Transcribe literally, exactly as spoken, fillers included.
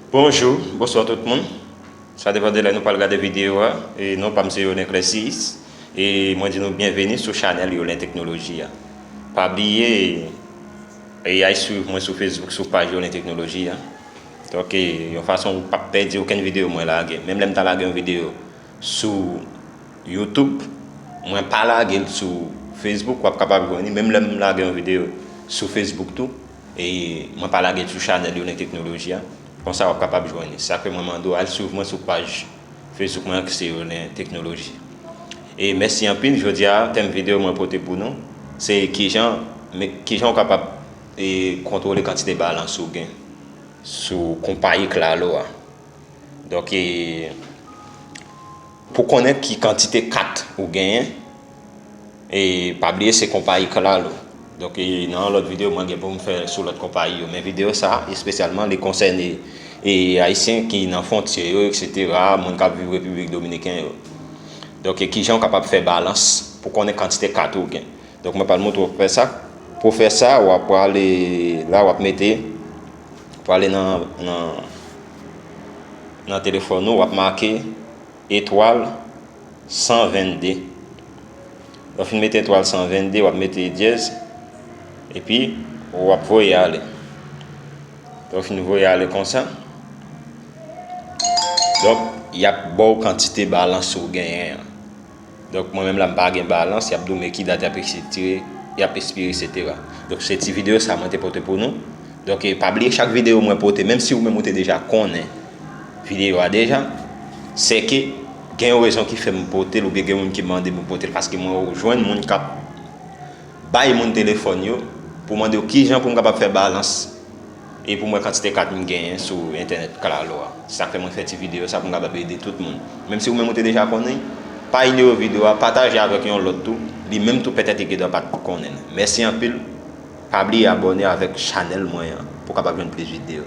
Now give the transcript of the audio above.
Bonjou, bonswa tout moun. Sa depann de lè nou pral gade videyo a. E non pa m se Yolin Clessis. E mwen di nou byenveni sou chanèl Yolin Teknoloji a. Pa bliye, e al swiv mwen sou Facebook, sou paj Yolin Teknoloji a. Donk, e, yon fason ou p ap pèdi okenn videyo mwen lage. Menm lè m ta lage yon videyo sou YouTube, mwen pa lage l sou Facebook, w ap kapab jwenn li. Menm lè m lage yon videyo sou Facebook tou, e mwen pa lage l sou chanèl Yolin Teknoloji a. Konsa w ap kapab jwenn li. Sa fè mwen mande w al swiv mwen sou paj Facebook mwen ki se Yolin Teknoloji. E mèsi anpil. Jodi a, tèm videyo mwen pote pou nou, se kijan, me, kijan w kapab, e, kontwole kantite balans ou gen sou konpayi Claro a. Donk, e, pou konnen ki kantite kat ou genyen, e pa bliye se konpayi Claro. Donk, e, nan yon lòt videyo, mwen gen pou m fè sou lòt konpayi yo. Men videyo sa, espesyalman, li konsène, e, Ayisyen ki nan fwontyè yo, etsetera, moun k ap viv Repiblik Dominiken yo. Donk, e, kijan w kapab fè balans pou konnen kantite kat ou gen. Donk, mwen pral montre w fè sa. Pou fè sa, w ap prale la, w ap mete, prale nan, nan, nan telefòn ou, w ap make etwal san vennde. Lè w fin mete etwal san vennde, w ap mete dyèz, epi w ap voye ale. Lè w fin voye ale konsa, donk, y ap ba w kantite balans ou genyen an. Donk, mwen menm la, m pa gen balans, y ap di w men ki dat y ap ekspire, y ap ekspire, etsetera. Donk, se ti videyo sa mwen te pote pou nou. Donk, e, pa bliye chak videyo mwen pote, menm si ou menm ou te deja konnen videyo a deja, se ke gen yon rezon ki fè m pote l, oubyen gen moun ki mande m pou pote l, paske mwen jwenn moun k ap bay moun telefòn yo pou mande yo kijan pou m kapab fè balans e pou m wè kantite kat m genyen sou entènèt Claro a. Se sa k fè mwen fè ti videyo sa pou m kapab ede tout moun. Menm si ou menm ou te deja konnen, pa inyore videyo a, pataje avèk yon lòt tou, li menm tou petèt li gentan pa t konnen l. Mèsi anpil. Pa bliye abòne avèk chanèl mwen an pou w kapab jwenn plis videyo.